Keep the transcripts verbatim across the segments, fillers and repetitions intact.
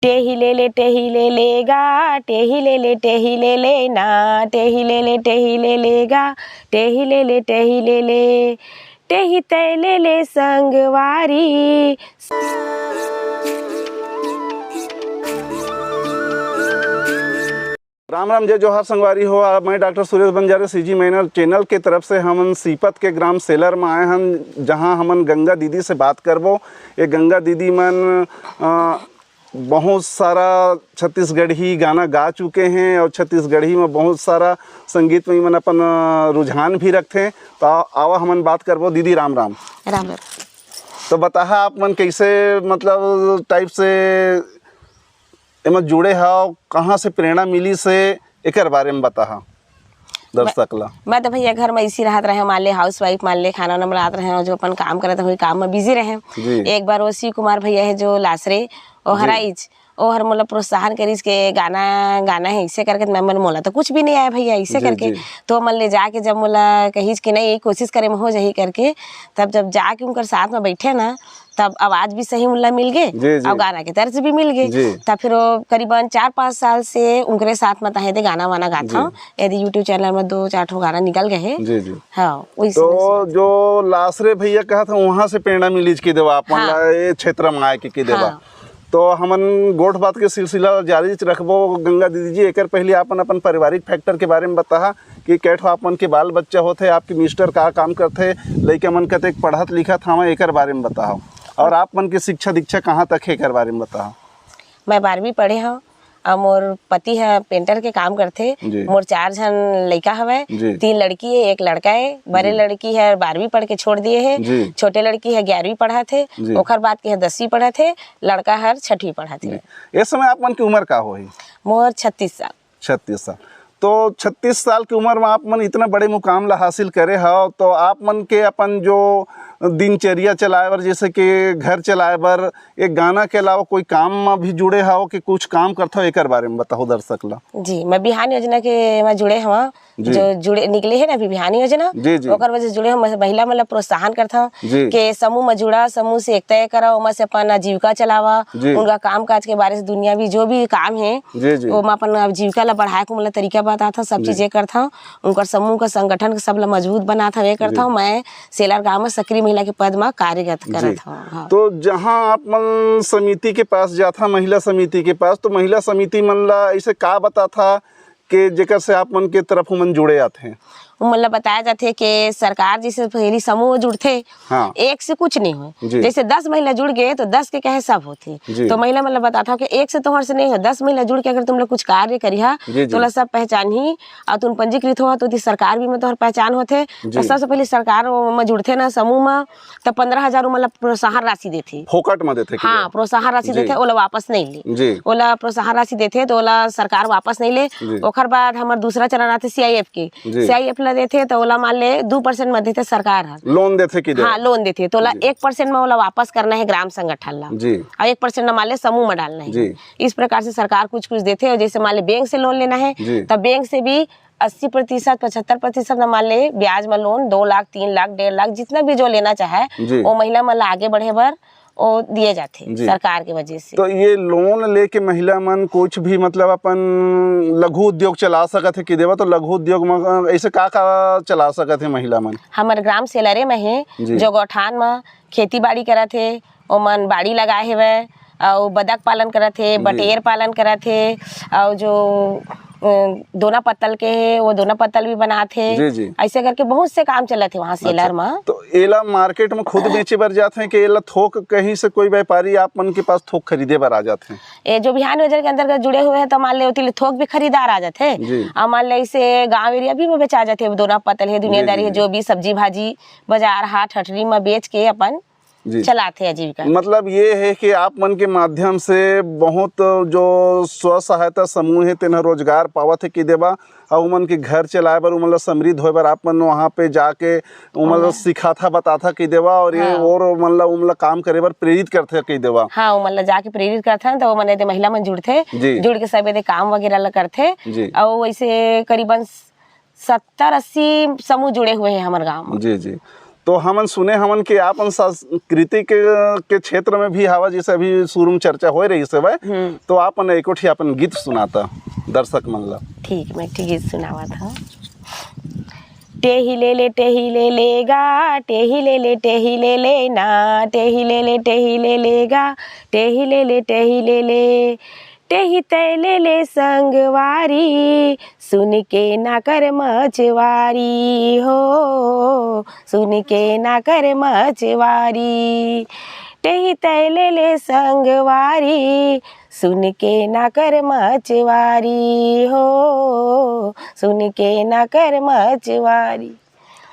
टेही ले ले, टेही ले ले गा, टेही ले ले, टेही ले ले ना, टेही ले ले, टेही ले ले गा, टेही ले ले, टेही ले ले, टेही तय ले ले संगवारी। राम राम, जय जोहार संगवारी हो। आ, मैं डॉक्टर सुरेश बंजारे, सीजी मैनर चैनल के तरफ से हमन सीपत के ग्राम सेलर में आए हन, जहां हमन गंगा दीदी से बात करबो। ये गंगा दीदी मन, अ, बहुत सारा छत्तीसगढ़ी गाना गा चुके हैं और छत्तीसगढ़ी में बहुत सारा संगीत में मन अपन, अ, रुझान भी रखते हैं। तो आ-, आवा हमन बात करबो। दीदी, राम राम। राम राम। तो बताहा, आप मन कैसे, मतलब, टाइप से एमा जुड़े हव, कहाँ से प्रेरणा मिली से, एकर बारे में बताहा दर्शक ला। मैं तो भैया घर में इसी रहत रहे, मान ले हाउस वाइफ, मान ले खाना वाना बनात रहे, जो अपन काम करत रहे, वही काम में बिजी रहे। जी। एक बार वो शिव कुमार भैया है जो लासरे, वो जी। हराइच, वो हर मोला प्रोत्साहन करिस के गाना गाना है, इसे करके। मैं मन मोला तो कुछ भी नहीं आया भैया, इसे जी, करके। जी। तो मन ले जाके जब मोला कहिस कि नहीं, ये कोशिश करे में हो जाही करके, तब जब जाके उनकर साथ में बैठे ना, तब आवाज भी सही उनला मिल गे जी, जी। और गाना के तर्ज भी मिल गे। जी। तब फिर वो करीबन चार पाँच साल से उनकरे साथ में तहे दे गाना वाना गात जी। हूँ। यदि YouTube चैनल में दो चार ठो गाना निकल गए हैं। जी, जी। हाँ, वही तो समय से। जो लासरे भैया कहा था, वहाँ से प्रेरणा मिली कि देवा अपन हाँ। ला ये क्षेत्र में आए के, के देवा। हाँ। तो हमन गोठ बात के सिलसिला जारी रखबो। गंगा दीदी जी, एकर पहले आपन अपन पारिवारिक फैक्टर के बारे में बताहा कि कै ठो आप मन के बाल बच्चा होथे, आपके मिस्टर का काम करथे, लइका मन कतेक पढ़त लिखत हवं, एकर बारे में बताओ। और आप मन के शिक्षा दीक्षा कहाँ तक है, एकर बारे में बताओ। मैं बारहवीं पढ़े हव और मोर पति ह पेंटर के काम करथे। जी। मोर चार झन लइका हवय, जी। तीन लड़की है, एक लड़का है। बड़े जी। लड़की है बारहवीं पढ़ के छोड़ दिए है, जी। छोटे लड़की है ग्यारहवीं पढ़त है, जी। ओखर बाद के है दसवीं पढ़त है, लड़का हर छठवीं पढ़त है। जी। इस समय आप मन की उम्र का होही? मोर छत्तीस साल। छत्तीस साल। तो छत्तीस साल की उम्र में आप मन इतना बड़े मुकाम ला हासिल करे हव, तो आप मन के अपन जो दिनचर्या चलाए बर, जैसे कि घर चलाए बर, एक गाना के अलावा कोई काम में भी जुड़े हव कि कुछ काम करथव, एकर बारे में बताओ दर्शक ला। जी, मैं बिहान योजना के में जुड़े हव, जी। जो जुड़े निकले है ना अभी बिहान योजना, जी, जी। ओकर वजह से जुड़े हव। महिला मन ला प्रोत्साहन करथव जी। कि समूह में जुड़ा, समूह से एकता करा, ओमा से अपन आजीविका चलावा, जी। उनका काम काज के बारे से दुनियावी जो भी काम है, जी, जी। ओमा अपन आजीविका ला बढ़ाए के मतलब तरीका बताथव, सब जी। चीजें करथव। उनकर समूह का संगठन के सब ला मजबूत बनाथव, ये करथव। जी। मैं सेलर गांव में सक्रिय महिला के पद में कार्यरत जी। करत हव। हाँ। तो जहाँ आप मन समिति के पास जाथा, महिला समिति के पास, तो महिला समिति मन ला ऐसे का बताथा कि जेकर से आप मन के तरफ उमन जुड़े आथे? उमन ला बताया जाथे कि सरकार जैसे पहली समूह जुड़थे, हाँ। एक से कुछ नहीं होय। जी। जैसे दस महिला जुड़ गए तो दस के कहे सब होथे। जी। तो महिला मन ला बताथव कि एक से तोहर से नहीं हो, दस महिला जुड़ के अगर तुम लोग कुछ कार्य करिहा, जी, जी। तो ओला सब पहचानही, और तुम पंजीकृत हो तो ओती सरकार भी में तोहर पहचान होथे। जी। तो सबसे पहले सरकार में जुड़थे ना समूह में, तो पंद्रह हजार उमन ला प्रोत्साहन राशि देथे। फोकट में देथे कि हाँ, प्रोत्साहन राशि जी। देथे, ओला वापस नहीं ले। जी। ओला प्रोत्साहन राशि देथे तो ओला सरकार वापस नहीं ले। जी। ओकर बाद हमर दूसरा चरण आथे सीआईएफ के। जी। सीआईएफ ला देथे तो ओला मान ले दू परसेंट में देथे सरकार हर। लोन देथे कि दे? हाँ, लोन देथे तो ओला जी। एक परसेंट में ओला वापस करना है ग्राम संगठन ला। जी। और एक परसेंट ला मान ले समूह में डालना है। जी। इस प्रकार से सरकार कुछ कुछ देथे। और जैसे मान ले बैंक से लोन लेना है जी। तो बैंक से भी अस्सी प्रतिशत, पचहत्तर प्रतिशत न मान ले ब्याज में लोन, दो लाख, तीन लाख, डेढ़ लाख, जितना भी जो लेना चाहे, जी। वो महिला मन ला आगे बढ़े बर वो दिए जाथे जी। सरकार के वजह से। तो ये लोन लेके महिला मन कुछ भी मतलब अपन लघु उद्योग चला सकत है कि देवा, तो लघु उद्योग में ऐसे का का चला सकत है महिला मन? हमर ग्राम सेलरे में है, जी। जो गौठान में खेती बाड़ी करत है, ओमन बाड़ी लगाए हेवय, अउ बदक पालन करत हे, जी। बटेर पालन करत हे, अउ जो, अ, दोना पत्तल के हे, वो दोना पत्तल भी बनात हे। जी, जी। ऐसे करके बहुत से काम चलत हे वहाँ अच्छा, सेलर म। तो एला मार्केट में खुद बेचे बर जात हे कि एला थोक कहीं से कोई व्यापारी आप मन के पास थोक खरीदे बर आ जात हे? ये जो बिहान योजना के अंतर्गत जुड़े हुए हैं, तो मान ले ओती ले थोक भी खरीदार आ जात हे। जी। अउ मान ले ऐसे गांव एरिया भी में बेचा जात हे, दोना पत्तल हे, दुनियादारी जी, हे, जी। जो भी सब्जी भाजी बाजार हाट हटरी में बेच के अपन जी। चलाथे आजीविका। मतलब ये है कि आप मन के माध्यम से बहुत जो स्व सहायता समूह है, तेन रोजगार पावत है कि देवा, अउ उमन के घर चलाए बर, उमन ला समृद्ध होए बर आप मन वहाँ पे जाके उमन ला हाँ। सिखाथा, बताथा कि देवा, और ये हाँ। और उमन ला, उमन ला काम करे बर प्रेरित करथे कि देवा। हाँ, उमन ला जाके प्रेरित करथन, तो वो मन एदे महिला मन जुड़थे, जी। जुड़ के सब एदे काम वगैरह ला करथे। जी। अउ वैसे करीबन सत्तर अस्सी समूह जुड़े हुए हैं हमर गांव में। जी, जी। तो हमन सुने हमन कि आपन सांस्कृतिक के क्षेत्र में भी हवा, जैसे अभी शुरू में चर्चा होए रहिस हवय, हम्म। तो आपन एको ठी अपन गीत सुनाता दर्शक मन ला। ठीक, मैं एक ठी गीत सुनावत हूँ। टेही ले ले, टेही ले ले गा, टेही ले ले, टेही ले ले ना, टेही ले ले, टेही ले ले गा, टेही ले ले, टेही ले ले। टेही तै ले ले संगवारी, सुन के ना कर मचवारी हो, सुन के ना कर मचवारी। टेही तै ले ले संगवारी, सुन के ना कर मचवारी हो, सुन के ना कर मचवारी।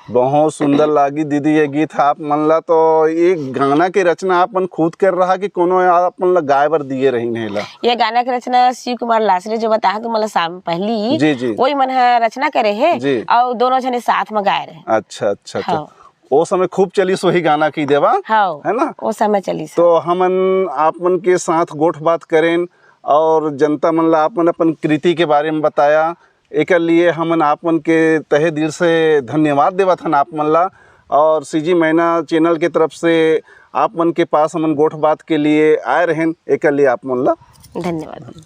बहुत सुंदर लागी दीदी ये गीत आप मन ला। तो ये गाना के रचना आप मन खुद कर रहा कि कोनो आप मन ला गाय बर दिए रहिन हे ला? ये गाना के रचना शिव कुमार लासरे जो बताहा तुमन ला शाम पहली, जी, जी। वही मन ह रचना करे हे जी। और दोनों झने साथ में गाए रहे। अच्छा, अच्छा, अच्छा। हाँ। ओ समय खूब चलिस वही गाना की देवा, हाँ, है ना? ओ समय चलिस। तो हमन आप मन के साथ गोठ बात करेन और जनता मन ला आप मन अपन कृति के बारे में बताया, एकर लिए हमन आप मन के तहे दिल से धन्यवाद देवत हन आप मन ला। और सीजी मैना चैनल के तरफ से आप मन के पास हमन गोठ बात के लिए आए रहेन, एकर लिए आप मन ला धन्यवाद।